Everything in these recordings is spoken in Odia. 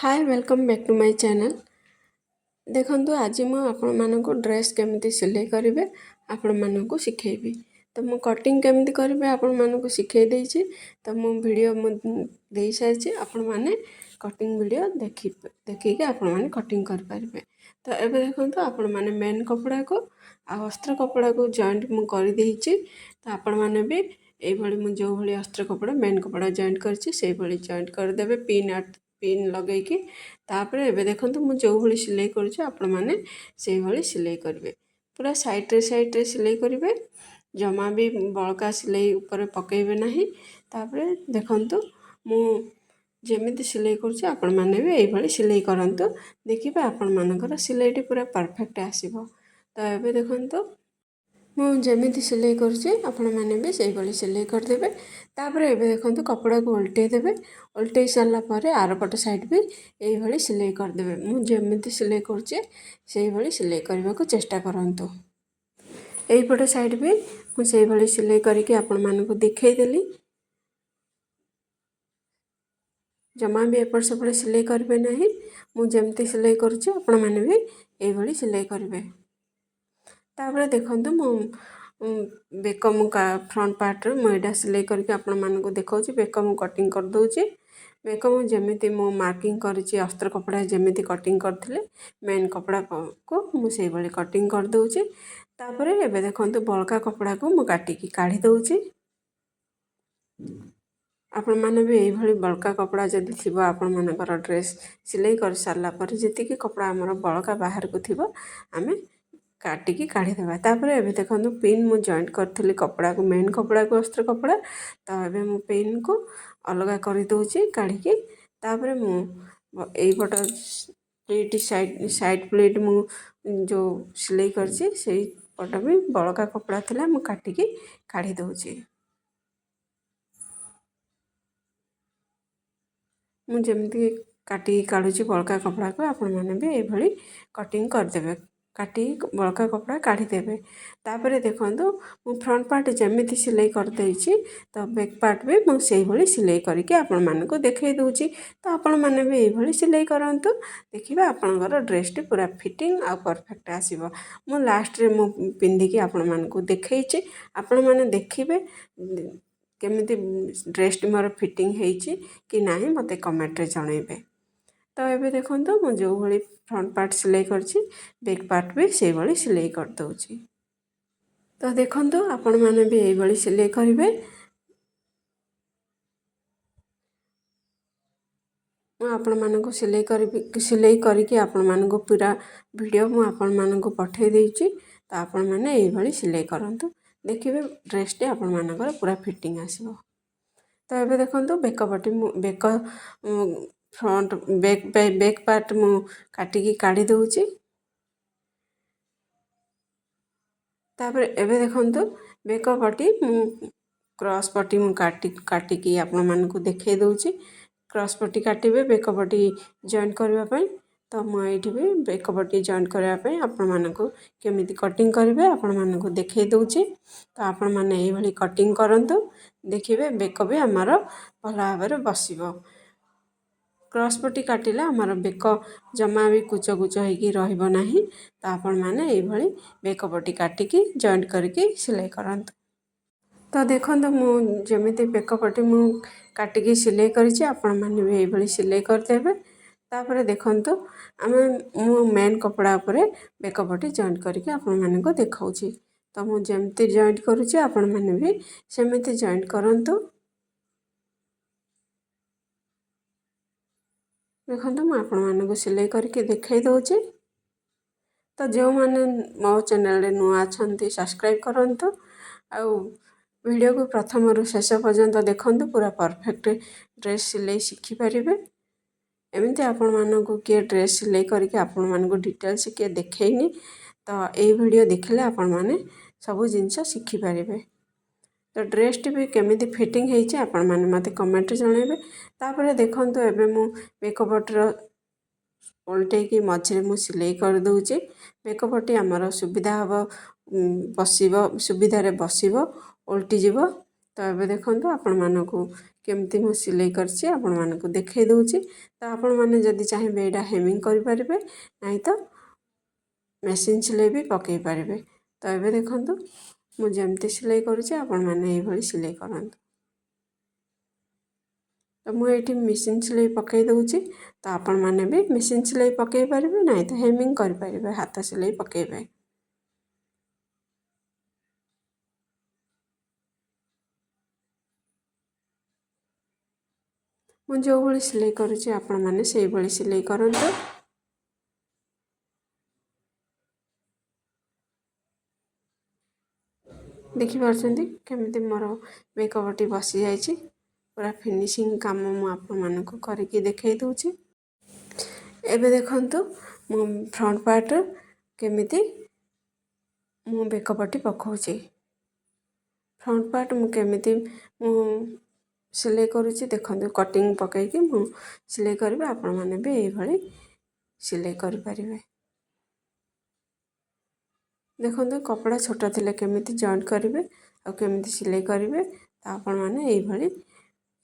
Hi, welcome back to my channel. ଦେଖନ୍ତୁ, ଆଜି ମୁଁ ଆପଣମାନଙ୍କୁ ଡ୍ରେସ୍ କେମିତି ସିଲେଇ କରିବେ ଆପଣମାନଙ୍କୁ ଶିଖେଇବି। ତ ମୁଁ କଟିଂ କେମିତି କରିବେ ଆପଣମାନଙ୍କୁ ଶିଖେଇ ଦେଇଛି। ତ ମୁଁ ଭିଡ଼ିଓ ମୁଁ ଦେଇସାରିଛି, ଆପଣମାନେ କଟିଂ ଭିଡ଼ିଓ ଦେଖିକି ଆପଣମାନେ କଟିଂ କରିପାରିବେ। ତ ଏବେ ଦେଖନ୍ତୁ, ଆପଣମାନେ ମେନ୍ କପଡ଼ାକୁ ଆଉ ଅସ୍ତ୍ର କପଡ଼ାକୁ ଜଏଣ୍ଟ ମୁଁ କରିଦେଇଛି। ତ ଆପଣମାନେ ବି ଏଇଭଳି ମୁଁ ଯେଉଁଭଳି ଅସ୍ତ୍ର କପଡ଼ା, ମେନ୍ କପଡ଼ା ଜଏଣ୍ଟ କରିଛି, ସେଇଭଳି ଜଏଣ୍ଟ କରିଦେବେ ପିନ୍ ପିନ୍ ଲଗେଇକି। ତାପରେ ଏବେ ଦେଖନ୍ତୁ, ମୁଁ ଯେଉଁଭଳି ସିଲେଇ କରୁଛି ଆପଣମାନେ ସେଇଭଳି ସିଲେଇ କରିବେ। ପୁରା ସାଇଡ଼୍ରେ ସାଇଡ଼୍ରେ ସିଲେଇ କରିବେ, ଜମା ବି ବଳକା ସିଲେଇ ଉପରେ ପକାଇବେ ନାହିଁ। ତାପରେ ଦେଖନ୍ତୁ, ମୁଁ ଯେମିତି ସିଲେଇ କରୁଛି ଆପଣମାନେ ବି ଏଇଭଳି ସିଲେଇ କରନ୍ତୁ। ଦେଖିବେ, ଆପଣମାନଙ୍କର ସିଲେଇଟି ପୁରା ପରଫେକ୍ଟ ଆସିବ। ତ ଏବେ ଦେଖନ୍ତୁ, ମୁଁ ଯେମିତି ସିଲେଇ କରୁଛି ଆପଣମାନେ ବି ସେଇଭଳି ସିଲେଇ କରିଦେବେ। ତାପରେ ଏବେ ଦେଖନ୍ତୁ, କପଡ଼ାକୁ ଓଲଟେଇ ଦେବେ। ଓଲଟେଇ ସାରିଲା ପରେ ଆରପଟ ସାଇଡ଼୍ ବି ଏଇଭଳି ସିଲେଇ କରିଦେବେ। ମୁଁ ଯେମିତି ସିଲେଇ କରୁଛି ସେଇଭଳି ସିଲେଇ କରିବାକୁ ଚେଷ୍ଟା କରନ୍ତୁ। ଏଇପଟ ସାଇଡ଼୍ ବି ମୁଁ ସେଇଭଳି ସିଲେଇ କରିକି ଆପଣମାନଙ୍କୁ ଦେଖେଇଦେଲି। ଜମା ବି ଏପଟ ସେପଟ ସିଲେଇ କରିବେ ନାହିଁ। ମୁଁ ଯେମିତି ସିଲେଇ କରୁଛି ଆପଣମାନେ ବି ଏଇଭଳି ସିଲେଇ କରିବେ। ତାପରେ ଦେଖନ୍ତୁ, ମୁଁ ବେକ ମୁଁ ଫ୍ରଣ୍ଟ ପାର୍ଟରେ ମୁଁ ଏଇଟା ସିଲେଇ କରିକି ଆପଣମାନଙ୍କୁ ଦେଖାଉଛି। ବେକ ମୁଁ କଟିଂ କରିଦେଉଛି। ବେକ ମୁଁ ଯେମିତି ମୁଁ ମାର୍କିଂ କରିଛି, ଅସ୍ତ୍ର କପଡ଼ା ଯେମିତି କଟିଂ କରିଥିଲି ମେନ୍ କପଡ଼ାକୁ ମୁଁ ସେଇଭଳି କଟିଂ କରିଦେଉଛି। ତାପରେ ଏବେ ଦେଖନ୍ତୁ, ବଳକା କପଡ଼ାକୁ ମୁଁ କାଟିକି କାଢ଼ି ଦେଉଛି। ଆପଣମାନେ ବି ଏଇଭଳି ବଳକା କପଡ଼ା ଯଦି ଥିବ, ଆପଣମାନଙ୍କର ଡ୍ରେସ୍ ସିଲେଇ କରିସାରିଲା ପରେ ଯେତିକି କପଡ଼ା ଆମର ବଳକା ବାହାରକୁ ଥିବ, ଆମେ କାଟିକି କାଢ଼ିଦେବା। ତାପରେ ଏବେ ଦେଖନ୍ତୁ, ପିନ୍ ମୁଁ ଜଏଣ୍ଟ କରିଥିଲି କପଡ଼ାକୁ, ମେନ୍ କପଡ଼ାକୁ ଅସ୍ତ୍ର କପଡ଼ା। ତ ଏବେ ମୁଁ ପିନ୍କୁ ଅଲଗା କରିଦେଉଛି କାଢ଼ିକି। ତାପରେ ମୁଁ ଏଇପଟ ପ୍ଲିଟ୍, ସାଇଡ଼୍ ସାଇଡ଼୍ ପ୍ଲିଟ୍ ମୁଁ ଯେଉଁ ସିଲେଇ କରିଛି, ସେଇ ପଟ ବି ବଳକା କପଡ଼ା ଥିଲା, ମୁଁ କାଟିକି କାଢ଼ି ଦେଉଛି। ମୁଁ ଯେମିତି କାଟିକି କାଢ଼ୁଛି ବଳକା କପଡ଼ାକୁ, ଆପଣମାନେ ବି ଏଇଭଳି କଟିଂ କରିଦେବେ, କାଟିକି ବଳକା କପଡ଼ା କାଢ଼ିଦେବେ। ତାପରେ ଦେଖନ୍ତୁ, ମୁଁ ଫ୍ରଣ୍ଟ ପାର୍ଟ ଯେମିତି ସିଲେଇ କରିଦେଇଛି, ତ ବ୍ୟାକ୍ ପାର୍ଟ ବି ମୁଁ ସେଇଭଳି ସିଲେଇ କରିକି ଆପଣମାନଙ୍କୁ ଦେଖାଇ ଦେଉଛି। ତ ଆପଣମାନେ ବି ଏଇଭଳି ସିଲେଇ କରନ୍ତୁ, ଦେଖିବେ ଆପଣଙ୍କର ଡ୍ରେସ୍ଟି ପୁରା ଫିଟିଂ ଆଉ ପରଫେକ୍ଟ ଆସିବ। ମୁଁ ଲାଷ୍ଟରେ ମୁଁ ପିନ୍ଧିକି ଆପଣମାନଙ୍କୁ ଦେଖେଇଛି। ଆପଣମାନେ ଦେଖିବେ କେମିତି ଡ୍ରେସ୍ଟି ମୋର ଫିଟିଂ ହେଇଛି କି ନାହିଁ, ମୋତେ କମେଣ୍ଟରେ ଜଣାଇବେ। ତ ଏବେ ଦେଖନ୍ତୁ, ମୁଁ ଯେଉଁଭଳି ଫ୍ରଣ୍ଟ ପାର୍ଟ ସିଲେଇ କରିଛି, ବ୍ୟାକ୍ ପାର୍ଟ ବି ସେଇଭଳି ସିଲେଇ କରିଦେଉଛି। ତ ଦେଖନ୍ତୁ, ଆପଣମାନେ ବି ଏଇଭଳି ସିଲେଇ କରିବେ। ମୁଁ ଆପଣମାନଙ୍କୁ ସିଲେଇ କରିବି, ସିଲେଇ କରିକି ଆପଣମାନଙ୍କୁ ପୁରା ଭିଡ଼ିଓ ମୁଁ ଆପଣମାନଙ୍କୁ ପଠାଇ ଦେଇଛି। ତ ଆପଣମାନେ ଏଇଭଳି ସିଲେଇ କରନ୍ତୁ, ଦେଖିବେ ଡ୍ରେସ୍ଟି ଆପଣମାନଙ୍କର ପୁରା ଫିଟିଂ ଆସିବ। ତ ଏବେ ଦେଖନ୍ତୁ, ବେକ ପଟି ମୁଁ ବେକ ଫ୍ରଣ୍ଟ ବେକ୍ ବେକ୍ ପାର୍ଟ ମୁଁ କାଟିକି କାଢ଼ି ଦେଉଛି। ତାପରେ ଏବେ ଦେଖନ୍ତୁ, ବେକ ପଟି ମୁଁ କ୍ରସ୍ ପଟି ମୁଁ କାଟିକି ଆପଣମାନଙ୍କୁ ଦେଖାଇ ଦେଉଛି। କ୍ରସ୍ ପଟି କାଟିବେ ବେକ ପଟି ଜଏଣ୍ଟ କରିବା ପାଇଁ। ତ ମୁଁ ଏଇଠି ବି ବେକ ପଟି ଜଏଣ୍ଟ କରିବା ପାଇଁ ଆପଣମାନଙ୍କୁ କେମିତି କଟିଂ କରିବେ ଆପଣମାନଙ୍କୁ ଦେଖାଇ ଦେଉଛି। ତ ଆପଣମାନେ ଏଇଭଳି କଟିଂ କରନ୍ତୁ, ଦେଖିବେ ବେକ ବି ଆମର ଭଲ ଭାବରେ ବସିବ। କ୍ରସ୍ ପଟି କାଟିଲେ ଆମର ବେକ ଜମା ବି କୁଚ କୁଚ ହେଇକି ରହିବ ନାହିଁ। ତ ଆପଣମାନେ ଏଇଭଳି ବେକ ପଟି କାଟିକି ଜଏଣ୍ଟ କରିକି ସିଲେଇ କରନ୍ତୁ। ତ ଦେଖନ୍ତୁ, ମୁଁ ଯେମିତି ବେକ ପଟି ମୁଁ କାଟିକି ସିଲେଇ କରିଛି, ଆପଣମାନେ ବି ଏଇଭଳି ସିଲେଇ କରିଦେବେ। ତାପରେ ଦେଖନ୍ତୁ, ମୁଁ ମେନ୍ କପଡ଼ା ଉପରେ ବେକ ପଟି ଜଏଣ୍ଟ କରିକି ଆପଣମାନଙ୍କୁ ଦେଖାଉଛି। ତ ମୁଁ ଯେମିତି ଜଏଣ୍ଟ କରୁଛି ଆପଣମାନେ ବି ସେମିତି ଜଏଣ୍ଟ କରନ୍ତୁ। ଦେଖନ୍ତୁ, ମୁଁ ଆପଣମାନଙ୍କୁ ସିଲେଇ କରିକି ଦେଖାଇ ଦେଉଛି। ତ ଯେଉଁମାନେ ମୋ ଚ୍ୟାନେଲରେ ନୂଆ ଅଛନ୍ତି, ସବସ୍କ୍ରାଇବ୍ କରନ୍ତୁ ଆଉ ଭିଡ଼ିଓକୁ ପ୍ରଥମରୁ ଶେଷ ପର୍ଯ୍ୟନ୍ତ ଦେଖନ୍ତୁ, ପୁରା ପରଫେକ୍ଟ ଡ୍ରେସ୍ ସିଲେଇ ଶିଖିପାରିବେ। ଏମିତି ଆପଣମାନଙ୍କୁ କିଏ ଡ୍ରେସ୍ ସିଲେଇ କରିକି ଆପଣମାନଙ୍କୁ ଡିଟେଲ୍ସ କିଏ ଦେଖେଇନି। ତ ଏଇ ଭିଡ଼ିଓ ଦେଖିଲେ ଆପଣମାନେ ସବୁ ଜିନିଷ ଶିଖିପାରିବେ। ତ ଡ୍ରେସ୍ଟି ବି କେମିତି ଫିଟିଂ ହେଇଛି ଆପଣମାନେ ମୋତେ କମେଣ୍ଟରେ ଜଣାଇବେ। ତାପରେ ଦେଖନ୍ତୁ, ଏବେ ମୁଁ ବେକ ପଟିର ଓଲଟେଇକି ମଝିରେ ମୁଁ ସିଲେଇ କରିଦେଉଛି। ବେକ ପଟି ଆମର ସୁବିଧା ହେବ, ବସିବ, ସୁବିଧାରେ ବସିବ, ଓଲଟିଯିବ। ତ ଏବେ ଦେଖନ୍ତୁ, ଆପଣମାନଙ୍କୁ କେମିତି ମୁଁ ସିଲେଇ କରିଛି ଆପଣମାନଙ୍କୁ ଦେଖାଇ ଦେଉଛି। ତ ଆପଣମାନେ ଯଦି ଚାହିଁବେ ଏଇଟା ହେମିଂ କରିପାରିବେ, ନାହିଁ ତ ମେସିନ୍ ସିଲେଇ ବି ପକାଇ ପାରିବେ। ତ ଏବେ ଦେଖନ୍ତୁ, ମୁଁ ଯେମିତି ସିଲେଇ କରୁଛି ଆପଣମାନେ ଏଇଭଳି ସିଲେଇ କରନ୍ତୁ। ତ ମୁଁ ଏଇଠି ମେସିନ୍ ସିଲେଇ ପକାଇ ଦେଉଛି। ତ ଆପଣମାନେ ବି ମେସିନ୍ ସିଲେଇ ପକାଇ ପାରିବେ, ନାହିଁ ତ ହେମିଂ କରିପାରିବେ, ହାତ ସିଲେଇ ପକାଇବେ। ମୁଁ ଯେଉଁଭଳି ସିଲେଇ କରୁଛି ଆପଣମାନେ ସେଇଭଳି ସିଲେଇ କରନ୍ତୁ। ଦେଖିପାରୁଛନ୍ତି କେମିତି ମୋର ବେକପଟି ବସିଯାଇଛି। ପୁରା ଫିନିସିଂ କାମ ମୁଁ ଆପଣମାନଙ୍କୁ କରିକି ଦେଖାଇ ଦେଉଛି। ଏବେ ଦେଖନ୍ତୁ, ମୁଁ ଫ୍ରଣ୍ଟ ପାର୍ଟ କେମିତି ମୁଁ ବେକପଟି ପକାଉଛି, ଫ୍ରଣ୍ଟ ପାର୍ଟ ମୁଁ କେମିତି ମୁଁ ସିଲେଇ କରୁଛି ଦେଖନ୍ତୁ। କଟିଂ ପକାଇକି ମୁଁ ସିଲେଇ କରିବି, ଆପଣମାନେ ବି ଏଇଭଳି ସିଲେଇ କରିପାରିବେ। ଦେଖନ୍ତୁ, କପଡ଼ା ଛୋଟ ଥିଲେ କେମିତି ଜଏଣ୍ଟ କରିବେ ଆଉ କେମିତି ସିଲେଇ କରିବେ, ତ ଆପଣମାନେ ଏଇଭଳି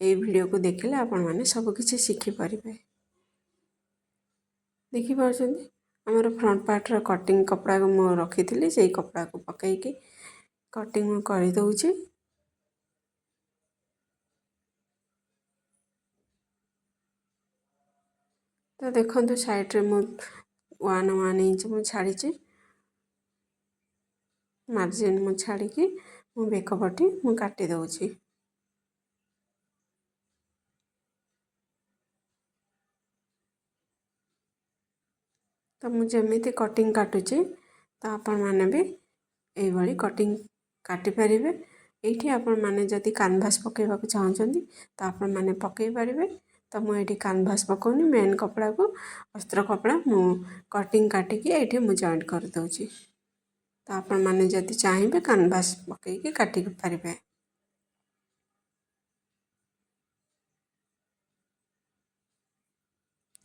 ଏଇ ଭିଡ଼ିଓକୁ ଦେଖିଲେ ଆପଣମାନେ ସବୁକିଛି ଶିଖିପାରିବେ। ଦେଖିପାରୁଛନ୍ତି, ଆମର ଫ୍ରଣ୍ଟ ପାର୍ଟର କଟିଂ କପଡ଼ାକୁ ମୁଁ ରଖିଥିଲି, ସେଇ କପଡ଼ାକୁ ପକାଇକି କଟିଂ ମୁଁ କରିଦେଉଛି। ତ ଦେଖନ୍ତୁ, ସାଇଡ଼୍ରେ ମୁଁ 1 ଇଞ୍ଚ ମୁଁ ଛାଡ଼ିଛି ମାର୍ଜିନ୍, ମୁଁ ଛାଡ଼ିକି ମୁଁ ବେକପଟି ମୁଁ କାଟି ଦେଉଛି। ତ ମୁଁ ଯେମିତି କଟିଂ କାଟୁଛି, ତ ଆପଣମାନେ ବି ଏଇଭଳି କଟିଂ କାଟିପାରିବେ। ଏଇଠି ଆପଣମାନେ ଯଦି କାନଭାସ୍ ପକାଇବାକୁ ଚାହୁଁଛନ୍ତି ତ ଆପଣମାନେ ପକାଇ ପାରିବେ। ତ ମୁଁ ଏଇଠି କାନଭାସ୍ ପକାଉନି, ମେନ୍ କପଡ଼ାକୁ ଅସ୍ତ୍ର କପଡ଼ା ମୁଁ କଟିଂ କାଟିକି ଏଇଠି ମୁଁ ଜଏଣ୍ଟ କରିଦେଉଛି। ତ ଆପଣମାନେ ଯଦି ଚାହିଁବେ କାନଭାସ୍ ପକାଇକି କାଟି ପାରିବେ।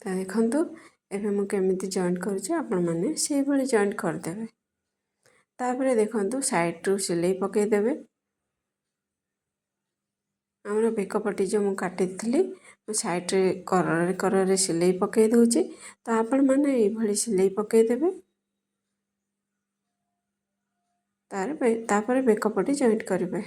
ତ ଦେଖନ୍ତୁ, ଏବେ ମୁଁ କେମିତି ଜଏଣ୍ଟ କରୁଛି, ଆପଣମାନେ ସେଇଭଳି ଜଏଣ୍ଟ କରିଦେବେ। ତାପରେ ଦେଖନ୍ତୁ, ସାଇଡ଼ରୁ ସିଲେଇ ପକାଇଦେବେ। ଆମର ବେକପଟି ଯେଉଁ ମୁଁ କାଟିଥିଲି, ମୁଁ ସାଇଡ଼ରେ କରରେ କରରେ ସିଲେଇ ପକାଇ ଦେଉଛି। ତ ଆପଣମାନେ ଏଇଭଳି ସିଲେଇ ପକାଇଦେବେ, ତାପରେ ବେକପଟି ଜଏଣ୍ଟ କରିବେ।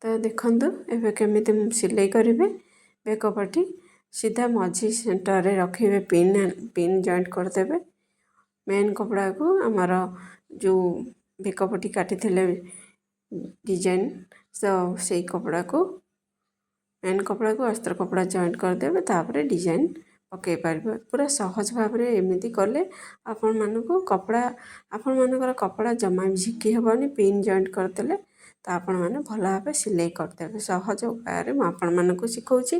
ତ ଦେଖନ୍ତୁ, ଏବେ କେମିତି ମୁଁ ସିଲେଇ କରିବେ। ବେକପଟି ସିଧା ମଝି ସେଣ୍ଟରରେ ରଖିବେ, ପିନ୍ ଜଏଣ୍ଟ କରିଦେବେ। ମେନ୍ କପଡ଼ାକୁ ଆମର ଯେଉଁ ବେକପଟି କାଟିଥିଲେ ଡିଜାଇନ୍, ତ ସେଇ କପଡ଼ାକୁ, ମେନ୍ କପଡ଼ାକୁ ଅସ୍ତ୍ର କପଡ଼ା ଜଏଣ୍ଟ କରିଦେବେ, ତାପରେ ଡିଜାଇନ୍ ପକାଇ ପାରିବେ। ପୁରା ସହଜ ଭାବରେ ଏମିତି କଲେ ଆପଣମାନଙ୍କୁ କପଡ଼ା, ଆପଣମାନଙ୍କର କପଡ଼ା ଜମା ବି ଝିକି ହେବନି। ପିନ୍ ଜଏଣ୍ଟ କରିଦେଲେ ତ ଆପଣମାନେ ଭଲ ଭାବେ ସିଲେଇ କରିଦେବେ। ସହଜ ଉପାୟରେ ମୁଁ ଆପଣମାନଙ୍କୁ ଶିଖାଉଛି,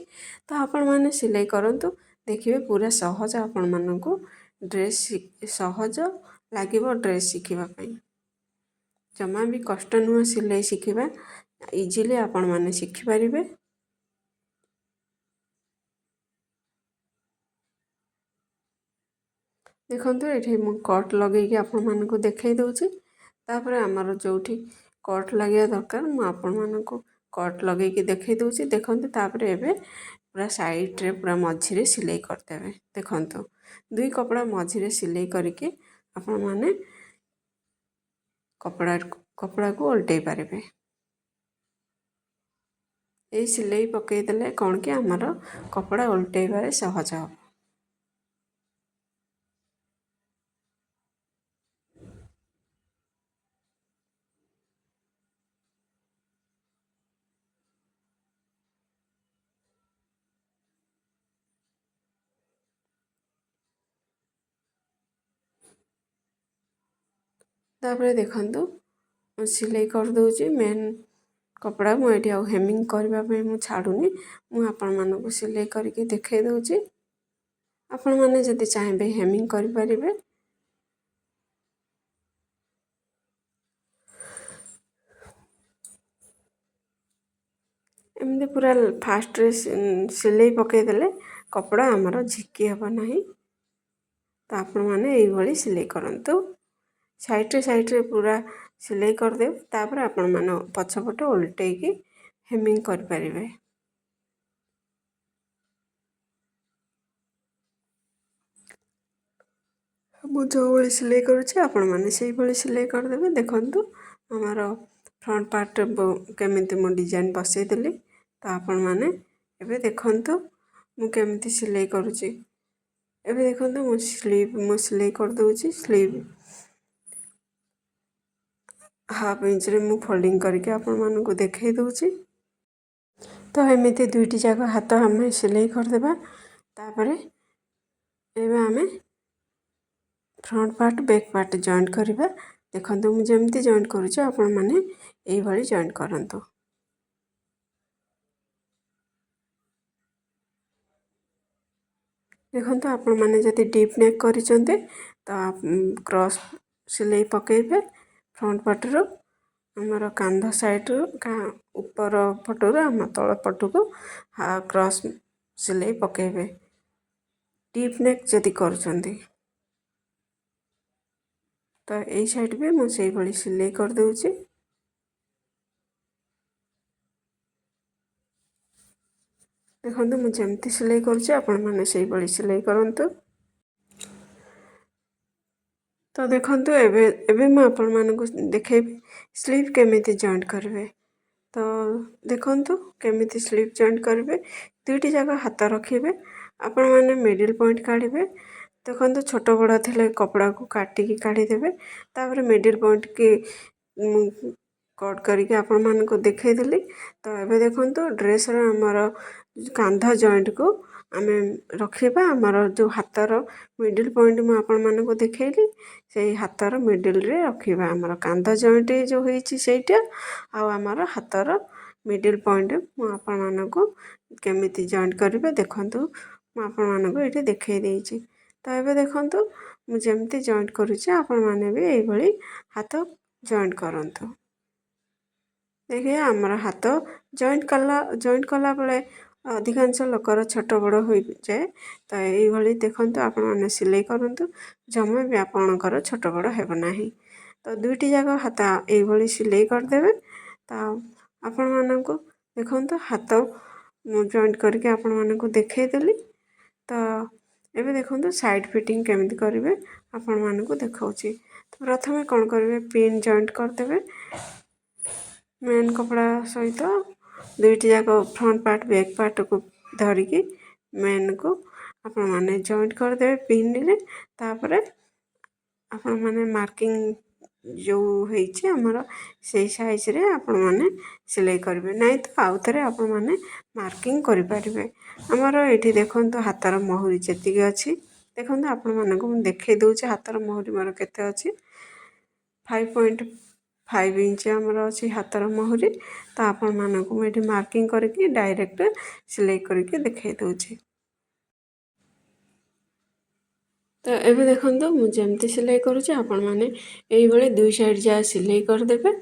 ତ ଆପଣମାନେ ସିଲେଇ କରନ୍ତୁ, ଦେଖିବେ ପୁରା ସହଜ ଆପଣମାନଙ୍କୁ ଡ୍ରେସ୍, ସହଜ ଲାଗିବ ଡ୍ରେସ୍ ଶିଖିବା ପାଇଁ। ଜମା ବି କଷ୍ଟ ନୁହଁ ସିଲେଇ ଶିଖିବା, ଇଜିଲି ଆପଣମାନେ ଶିଖିପାରିବେ। ଦେଖନ୍ତୁ, ଏଠି ମୁଁ କଟ୍ ଲଗେଇକି ଆପଣମାନଙ୍କୁ ଦେଖାଇ ଦେଉଛି। ତାପରେ ଆମର ଯେଉଁଠି କଟ୍ ଲାଗିବା ଦରକାର, ମୁଁ ଆପଣମାନଙ୍କୁ କଟ୍ ଲଗେଇକି ଦେଖାଇ ଦେଉଛି, ଦେଖନ୍ତୁ। ତାପରେ ଏବେ ପୁରା ସାଇଡ଼୍ରେ ପୁରା ମଝିରେ ସିଲେଇ କରିଦେବେ। ଦେଖନ୍ତୁ, ଦୁଇ କପଡ଼ା ମଝିରେ ସିଲେଇ କରିକି ଆପଣମାନେ କପଡ଼ାକୁ ଓଲଟେଇ ପାରିବେ। ଏଇ ସିଲେଇ ପକାଇଦେଲେ କ'ଣ କି ଆମର କପଡ଼ା ଓଲଟେଇବାରେ ସହଜ ହେବ। ତାପରେ ଦେଖନ୍ତୁ, ମୁଁ ସିଲେଇ କରିଦେଉଛି ମେନ୍ କପଡ଼ା। ମୁଁ ଏଇଠି ଆଉ ହେମିଂ କରିବା ପାଇଁ ମୁଁ ଛାଡ଼ୁନି, ମୁଁ ଆପଣମାନଙ୍କୁ ସିଲେଇ କରିକି ଦେଖାଇ ଦେଉଛି। ଆପଣମାନେ ଯଦି ଚାହିଁବେ ହେମିଂ କରିପାରିବେ। ଏମିତି ଏମିତି ପୁରା ଫାଷ୍ଟରେ ସିଲେଇ ପକାଇଦେଲେ କପଡ଼ା ଆମର ଝିକି ହେବ ନାହିଁ। ତ ଆପଣମାନେ ଏଇଭଳି ସିଲେଇ କରନ୍ତୁ, ସାଇଡ଼୍ରେ ସାଇଡ଼୍ରେ ପୁରା ସିଲେଇ କରିଦେବେ, ତାପରେ ଆପଣମାନେ ପଛପଟ ଓଲଟେଇକି ହେମିଂ କରିପାରିବେ। ମୁଁ ଯେଉଁଭଳି ସିଲେଇ କରୁଛି ଆପଣମାନେ ସେଇଭଳି ସିଲେଇ କରିଦେବେ। ଦେଖନ୍ତୁ ଆମର ଫ୍ରଣ୍ଟ ପାର୍ଟ କେମିତି ମୁଁ ଡିଜାଇନ୍ ବସେଇଦେଲି। ତ ଆପଣମାନେ ଏବେ ଦେଖନ୍ତୁ ମୁଁ କେମିତି ସିଲେଇ କରୁଛି। ଏବେ ଦେଖନ୍ତୁ ମୁଁ ସ୍ଲିଭ୍ ମୁଁ ସିଲେଇ କରିଦେଉଛି। ସ୍ଲିଭ୍ ହାଫ୍ ଇଞ୍ଚରେ ମୁଁ ଫୋଲ୍ଡିଂ କରିକି ଆପଣମାନଙ୍କୁ ଦେଖାଇ ଦେଉଛି। ତ ଏମିତି ଦୁଇଟି ଯାକ ହାତ ଆମେ ସିଲେଇ କରିଦେବା। ତାପରେ ଏବେ ଆମେ front part back part joint କରିବା। ଦେଖନ୍ତୁ ମୁଁ ଯେମିତି ଜଏଣ୍ଟ କରୁଛି ଆପଣମାନେ ଏଇଭଳି ଜଏଣ୍ଟ କରନ୍ତୁ। ଦେଖନ୍ତୁ ଆପଣମାନେ ଯଦି ଡିପ୍ ନେକ୍ କରିଛନ୍ତି ତ କ୍ରସ୍ ସିଲେଇ ପକାଇବେ ଫ୍ରଣ୍ଟ ପାର୍ଟରୁ, ଆମର କାନ୍ଧ ସାଇଡ଼ରୁ, ଉପର ପଟରୁ ଆମ ତଳ ପଟକୁ କ୍ରସ୍ ସିଲେଇ ପକାଇବେ ଡିପ୍ ନେକ୍ ଯଦି କରୁଛନ୍ତି। ତ ଏଇ ସାଇଡ଼୍ ବି ମୁଁ ସେଇଭଳି ସିଲେଇ କରିଦେଉଛି। ଦେଖନ୍ତୁ ମୁଁ ଯେମିତି ସିଲେଇ କରୁଛି ଆପଣମାନେ ସେଇଭଳି ସିଲେଇ କରନ୍ତୁ। ତ ଦେଖନ୍ତୁ ଏବେ ମୁଁ ଆପଣମାନଙ୍କୁ ଦେଖେଇବି ସ୍ଲିଭ୍ କେମିତି ଜଏଣ୍ଟ କରିବେ। ତ ଦେଖନ୍ତୁ କେମିତି ସ୍ଲିଭ୍ ଜଏଣ୍ଟ କରିବେ। ଦୁଇଟି ଯାକ ହାତ ରଖିବେ, ଆପଣମାନେ ମିଡ଼ିଲ୍ ପଏଣ୍ଟ କାଢ଼ିବେ। ଦେଖନ୍ତୁ ଛୋଟ ବଡ଼ ଥିଲେ କପଡ଼ାକୁ କାଟିକି କାଢ଼ିଦେବେ। ତାପରେ ମିଡ଼ିଲ୍ ପଏଣ୍ଟ କି ମୁଁ କଟ୍ କରିକି ଆପଣମାନଙ୍କୁ ଦେଖେଇଦେଲି। ତ ଏବେ ଦେଖନ୍ତୁ ଡ୍ରେସ୍ର ଆମର କାନ୍ଧ ଜଏଣ୍ଟକୁ ଆମେ ରଖିବା। ଆମର ଯେଉଁ ହାତର ମିଡ଼ିଲ୍ ପଏଣ୍ଟ ମୁଁ ଆପଣମାନଙ୍କୁ ଦେଖେଇଲି, ସେଇ ହାତର ମିଡ଼ିଲ୍ରେ ରଖିବା। ଆମର କାନ୍ଧ ଜଏଣ୍ଟ ଯେଉଁ ହେଇଛି ସେଇଟା ଆଉ ଆମର ହାତର ମିଡ଼ିଲ୍ ପଏଣ୍ଟ ମୁଁ ଆପଣମାନଙ୍କୁ କେମିତି ଜଏଣ୍ଟ କରିବେ ଦେଖନ୍ତୁ ମୁଁ ଆପଣମାନଙ୍କୁ ଏଇଠି ଦେଖେଇ ଦେଇଛି। ତ ଏବେ ଦେଖନ୍ତୁ ମୁଁ ଯେମିତି ଜଏଣ୍ଟ କରୁଛି ଆପଣମାନେ ବି ଏଇଭଳି ହାତ ଜଏଣ୍ଟ କରନ୍ତୁ। ଦେଖିବେ ଆମର ହାତ ଜଏଣ୍ଟ କଲାବେଳେ ଅଧିକାଂଶ ଲୋକର ଛୋଟ ବଡ଼ ହୋଇଯାଏ। ତ ଏଇଭଳି ଦେଖନ୍ତୁ ଆପଣମାନେ ସିଲେଇ କରନ୍ତୁ, ଜମା ବି ଆପଣଙ୍କର ଛୋଟ ବଡ଼ ହେବ ନାହିଁ। ତ ଦୁଇଟି ଯାକ ହାତ ଏଇଭଳି ସିଲେଇ କରିଦେବେ। ତ ଆପଣମାନଙ୍କୁ ଦେଖନ୍ତୁ ହାତ ମୁଁ ଜଏଣ୍ଟ କରିକି ଆପଣମାନଙ୍କୁ ଦେଖେଇଦେଲି। ତ ଏବେ ଦେଖନ୍ତୁ ସାଇଡ଼୍ ଫିଟିଂ କେମିତି କରିବେ ଆପଣମାନଙ୍କୁ ଦେଖାଉଛି। ତ ପ୍ରଥମେ କ'ଣ କରିବେ, ପିନ୍ ଜଏଣ୍ଟ କରିଦେବେ ମେନ୍ କପଡ଼ା ସହିତ। ଦୁଇଟି ଯାକ ଫ୍ରଣ୍ଟ ପାର୍ଟ ବ୍ୟାକ୍ ପାର୍ଟକୁ ଧରିକି ମେନ୍କୁ ଆପଣମାନେ ଜଏଣ୍ଟ କରିଦେବେ ପିନ୍ରେ। ତାପରେ ଆପଣମାନେ ମାର୍କିଂ ଯେଉଁ ହେଇଛି ଆମର ସେଇ ସାଇଜ୍ରେ ଆପଣମାନେ ସିଲେଇ କରିବେ, ନାଇଁ ତ ଆଉ ଥରେ ଆପଣମାନେ ମାର୍କିଂ କରିପାରିବେ। ଆମର ଏଇଠି ଦେଖନ୍ତୁ ହାତର ମହୁରି ଯେତିକି ଅଛି, ଦେଖନ୍ତୁ ଆପଣମାନଙ୍କୁ ମୁଁ ଦେଖାଇ ଦେଉଛି ହାତର ମହୁରି ମୋର କେତେ ଅଛି। 5.5 ଇଞ୍ଚ ଆମର ଅଛି ହାତର ମହୁରି। ତ ଆପଣମାନଙ୍କୁ ମୁଁ ଏଇଠି ମାର୍କିଂ କରିକି ଡାଇରେକ୍ଟ ସିଲେଇ କରିକି ଦେଖାଇ ଦେଉଛି। ତ ଏବେ ଦେଖନ୍ତୁ ମୁଁ ଯେମିତି ସିଲେଇ କରୁଛି ଆପଣମାନେ ଏଇଭଳି ଦୁଇ ସାଇଡ଼୍ ଯାହା ସିଲେଇ କରିଦେବେ।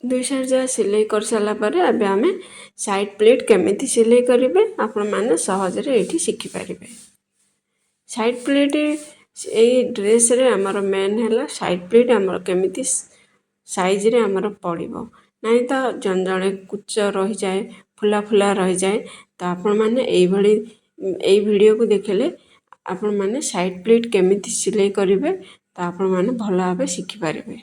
ଦୁଇ ସାଇଡ଼୍ ଯାହା ସିଲେଇ କରିସାରିଲା ପରେ ଏବେ ଆମେ ସାଇଡ଼୍ ପ୍ଲେଟ୍ କେମିତି ସିଲେଇ କରିବେ ଆପଣମାନେ ସହଜରେ ଏଇଠି ଶିଖିପାରିବେ। ସାଇଡ଼୍ ପ୍ଲେଟ୍ ଏଇ ଡ୍ରେସ୍ରେ ଆମର ମେନ୍ ହେଲା ସାଇଡ଼୍ ପ୍ଲେଟ୍ ଆମର କେମିତି ସାଇଜ୍ରେ ଆମର ପଡ଼ିବ, ନାଇଁ ତ ଜଣେ ଜଣେ କୁଚ ରହିଯାଏ, ଫୁଲା ଫୁଲା ରହିଯାଏ। ତ ଆପଣମାନେ ଏଇଭଳି ଏଇ ଭିଡ଼ିଓକୁ ଦେଖିଲେ ଆପଣମାନେ ସାଇଡ଼୍ ପ୍ଲେଟ୍ କେମିତି ସିଲେଇ କରିବେ ତ ଆପଣମାନେ ଭଲ ଭାବେ ଶିଖିପାରିବେ।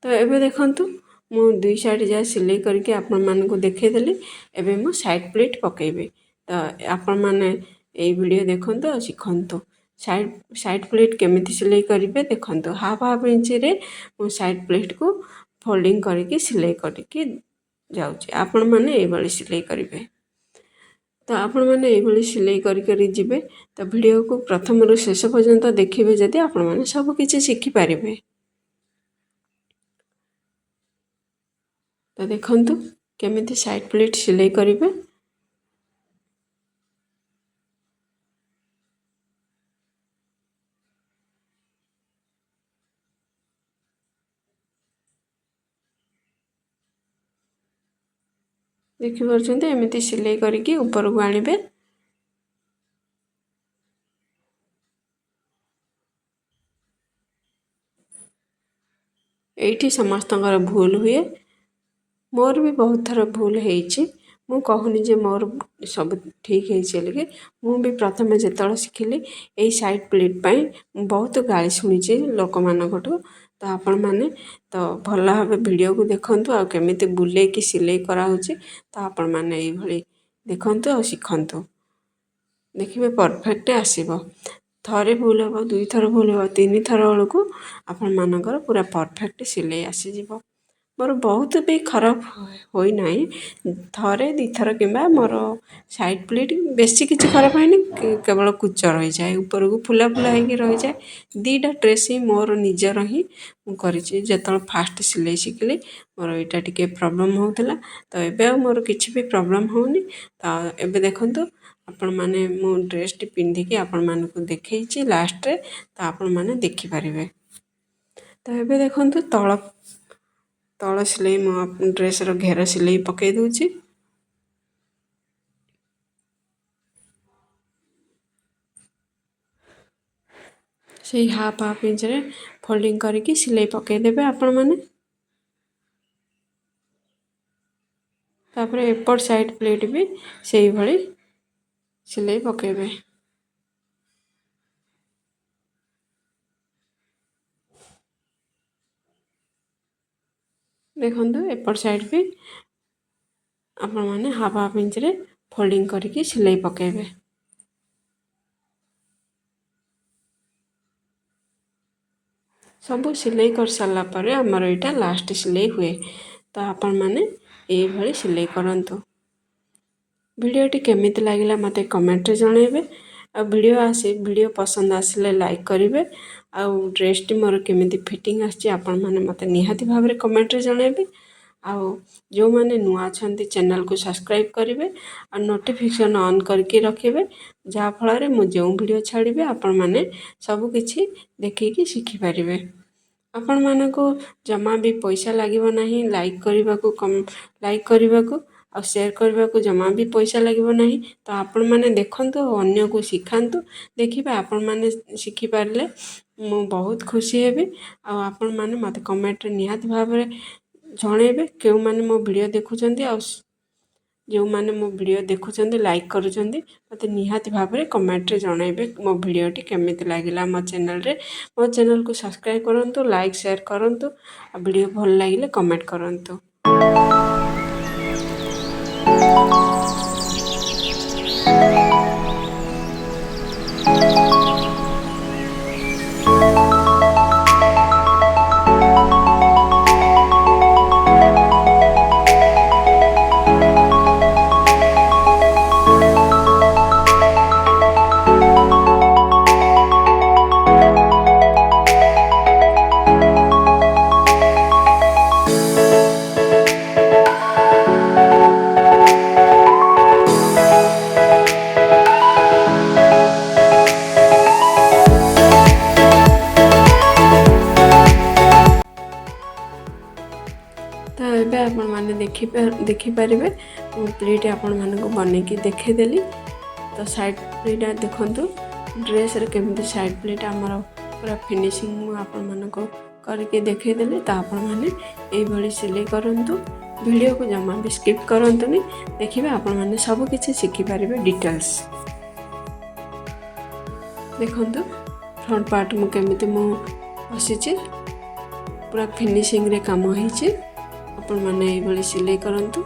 ତ ଏବେ ଦେଖନ୍ତୁ ମୁଁ ଦୁଇ ସାଇଡ଼୍ ଯାହା ସିଲେଇ କରିକି ଆପଣମାନଙ୍କୁ ଦେଖେଇଦେଲି। ଏବେ ମୁଁ ସାଇଡ଼୍ ପ୍ଲେଟ୍ ପକାଇବି। ତ ଆପଣମାନେ ଏଇ ଭିଡ଼ିଓ ଦେଖନ୍ତୁ ଆଉ ଶିଖନ୍ତୁ ସାଇଡ଼୍ ପ୍ଲେଟ୍ କେମିତି ସିଲେଇ କରିବେ। ଦେଖନ୍ତୁ ହାଫ୍ ହାଫ୍ ଇଞ୍ଚରେ ମୁଁ ସାଇଡ଼୍ ପ୍ଲେଟ୍କୁ ଫୋଲ୍ଡିଂ କରିକି ସିଲେଇ କରିକି ଯାଉଛି। ଆପଣମାନେ ଏଇଭଳି ସିଲେଇ କରିବେ। ତ ଆପଣମାନେ ଏଇଭଳି ସିଲେଇ କରି କରି ଯିବେ। ତ ଭିଡ଼ିଓକୁ ପ୍ରଥମରୁ ଶେଷ ପର୍ଯ୍ୟନ୍ତ ଦେଖିବେ ଯଦି ଆପଣମାନେ ସବୁକିଛି ଶିଖିପାରିବେ। ତ ଦେଖନ୍ତୁ କେମିତି ସାଇଡ଼୍ ପ୍ଲେଟ୍ ସିଲେଇ କରିବେ। ଦେଖିପାରୁଛନ୍ତି, ଏମିତି ସିଲେଇ କରିକି ଉପରକୁ ଆଣିବେ। ଏଇଠି ସମସ୍ତଙ୍କର ଭୁଲ ହୁଏ, ମୋର ବି ବହୁତ ଥର ଭୁଲ ହେଇଛି। ମୁଁ କହୁନି ଯେ ମୋର ସବୁ ଠିକ୍ ହେଇଛି ବୋଲିକି। ମୁଁ ବି ପ୍ରଥମେ ଯେତେବେଳେ ଶିଖିଲି, ଏଇ ସାଇଡ଼୍ ପ୍ଲିଟ୍ ପାଇଁ ମୁଁ ବହୁତ ଗାଳି ଶୁଣିଛି ଲୋକମାନଙ୍କଠୁ। ତ ଆପଣମାନେ ତ ଭଲ ଭାବେ ଭିଡ଼ିଓକୁ ଦେଖନ୍ତୁ ଆଉ କେମିତି ବୁଲେଇକି ସିଲେଇ କରାହେଉଛି, ତ ଆପଣମାନେ ଏଇଭଳି ଦେଖନ୍ତୁ ଆଉ ଶିଖନ୍ତୁ, ଦେଖିବେ ପରଫେକ୍ଟ ଆସିବ। ଥରେ ଭୁଲ ହେବ, ଦୁଇଥର ଭୁଲ ହେବ, ତିନିଥର ବେଳକୁ ଆପଣମାନଙ୍କର ପୁରା ପରଫେକ୍ଟ ସିଲେଇ ଆସିଯିବ। ମୋର ବହୁତ ବି ଖରାପ ହୋଇନାହିଁ, ଥରେ ଦୁଇଥର କିମ୍ବା ମୋର ସାଇଡ଼୍ ପ୍ଲିଟ୍ ବେଶୀ କିଛି ଖରାପ ହେଇନି, କେବଳ କୁଚ ରହିଯାଏ ଉପରକୁ, ଫୁଲା ଫୁଲା ହେଇକି ରହିଯାଏ। ଦୁଇଟା ଡ୍ରେସ୍ ହିଁ ମୋର ନିଜର ହିଁ ମୁଁ କରିଛି। ଯେତେବେଳେ ଫାଷ୍ଟ ସିଲେଇ ଶିଖିଲି, ମୋର ଏଇଟା ଟିକେ ପ୍ରୋବ୍ଲେମ୍ ହେଉଥିଲା। ତ ଏବେ ଆଉ ମୋର କିଛି ବି ପ୍ରୋବ୍ଲେମ୍ ହେଉନି। ତ ଏବେ ଦେଖନ୍ତୁ ଆପଣମାନେ, ମୁଁ ଡ୍ରେସ୍ଟି ପିନ୍ଧିକି ଆପଣମାନଙ୍କୁ ଦେଖେଇଛି ଲାଷ୍ଟରେ, ତ ଆପଣମାନେ ଦେଖିପାରିବେ। ତ ଏବେ ଦେଖନ୍ତୁ ତଳ ସିଲେଇ, ମୁଁ ଡ୍ରେସ୍ର ଘେର ସିଲେଇ ପକାଇ ଦେଉଛି। ସେଇ ହାଫ୍ ହାଫ୍ ଇଞ୍ଚରେ ଫୋଲ୍ଡିଂ କରିକି ସିଲେଇ ପକାଇଦେବେ ଆପଣମାନେ। ତାପରେ ଏପଟ ସାଇଡ଼୍ ପ୍ଲେଟ୍ ବି ସେଇଭଳି ସିଲେଇ ପକାଇବେ। ଦେଖନ୍ତୁ, ଏପଟ ସାଇଡ଼୍ ବି ଆପଣମାନେ ହାଫ୍ ହାଫ୍ ଇଞ୍ଚରେ ଫୋଲ୍ଡିଂ କରିକି ସିଲେଇ ପକାଇବେ। ସବୁ ସିଲେଇ କରିସାରିଲା ପରେ ଆମର ଏଇଟା ଲାଷ୍ଟ ସିଲେଇ ହୁଏ। ତ ଆପଣମାନେ ଏଇଭଳି ସିଲେଇ କରନ୍ତୁ। ଭିଡ଼ିଓଟି କେମିତି ଲାଗିଲା ମୋତେ କମେଣ୍ଟରେ ଜଣାଇବେ, ଆଉ ଭିଡ଼ିଓ ପସନ୍ଦ ଆସିଲେ ଲାଇକ୍ କରିବେ, ଆଉ ଡ୍ରେସ୍ଟି ମୋର କେମିତି ଫିଟିଂ ଆସିଛି ଆପଣମାନେ ମୋତେ ନିହାତି ଭାବରେ କମେଣ୍ଟରେ ଜଣାଇବେ। ଆଉ ଯେଉଁମାନେ ନୂଆ ଅଛନ୍ତି, ଚ୍ୟାନେଲକୁ ସବସ୍କ୍ରାଇବ୍ କରିବେ ଆଉ ନୋଟିଫିକେସନ୍ ଅନ୍ କରିକି ରଖିବେ, ଯାହାଫଳରେ ମୁଁ ଯେଉଁ ଭିଡ଼ିଓ ଛାଡ଼ିବି ଆପଣମାନେ ସବୁକିଛି ଦେଖିକି ଶିଖିପାରିବେ। ଆପଣମାନଙ୍କୁ ଜମା ବି ପଇସା ଲାଗିବ ନାହିଁ ଲାଇକ୍ କରିବାକୁ, ଲାଇକ୍ କରିବାକୁ ଆଉ ସେୟାର କରିବାକୁ ଜମା ବି ପଇସା ଲାଗିବ ନାହିଁ। ତ ଆପଣମାନେ ଦେଖନ୍ତୁ ଆଉ ଅନ୍ୟକୁ ଶିଖାନ୍ତୁ। ଦେଖିବେ, ଆପଣମାନେ ଶିଖିପାରିଲେ ମୁଁ ବହୁତ ଖୁସି ହେବି। ଆଉ ଆପଣମାନେ ମୋତେ କମେଣ୍ଟରେ ନିହାତି ଭାବରେ ଜଣାଇବେ, କେଉଁମାନେ ମୋ ଭିଡ଼ିଓ ଦେଖୁଛନ୍ତି, ଆଉ ଯେଉଁମାନେ ମୋ ଭିଡ଼ିଓ ଦେଖୁଛନ୍ତି, ଲାଇକ୍ କରୁଛନ୍ତି, ମୋତେ ନିହାତି ଭାବରେ କମେଣ୍ଟରେ ଜଣାଇବେ ମୋ ଭିଡ଼ିଓଟି କେମିତି ଲାଗିଲା ମୋ ଚ୍ୟାନେଲରେ। ମୋ ଚ୍ୟାନେଲକୁ ସବସ୍କ୍ରାଇବ୍ କରନ୍ତୁ, ଲାଇକ୍ ସେୟାର କରନ୍ତୁ, ଆଉ ଭିଡ଼ିଓ ଭଲ ଲାଗିଲେ କମେଣ୍ଟ କରନ୍ତୁ। ତ ଏବେ ଆପଣମାନେ ଦେଖିପାରିବେ, ମୁଁ ପ୍ଲିଟ୍ ଆପଣମାନଙ୍କୁ ବନେଇକି ଦେଖେଇଦେଲି। ତ ସାଇଡ଼୍ ପ୍ଲିଟ୍ଟା ଦେଖନ୍ତୁ, ଡ୍ରେସ୍ରେ କେମିତି ସାଇଡ଼୍ ପ୍ଲିଟ୍ ଆମର ପୁରା ଫିନିସିଂ ମୁଁ ଆପଣମାନଙ୍କୁ କରିକି ଦେଖେଇଦେଲି। ତ ଆପଣମାନେ ଏଇଭଳି ସିଲେଇ କରନ୍ତୁ, ଭିଡ଼ିଓକୁ ଜମା ବି ସ୍କିପ୍ କରନ୍ତୁନି, ଦେଖିବେ ଆପଣମାନେ ସବୁକିଛି ଶିଖିପାରିବେ ଡିଟେଲ୍ସ। ଦେଖନ୍ତୁ ଫ୍ରଣ୍ଟ ପାର୍ଟ ମୁଁ କେମିତି ମୁଁ ବସିଛି, ପୁରା ଫିନିସିଂରେ କାମ ହେଇଛି। ଆପଣମାନେ ଏଇଭଳି ସିଲେଇ କରନ୍ତୁ।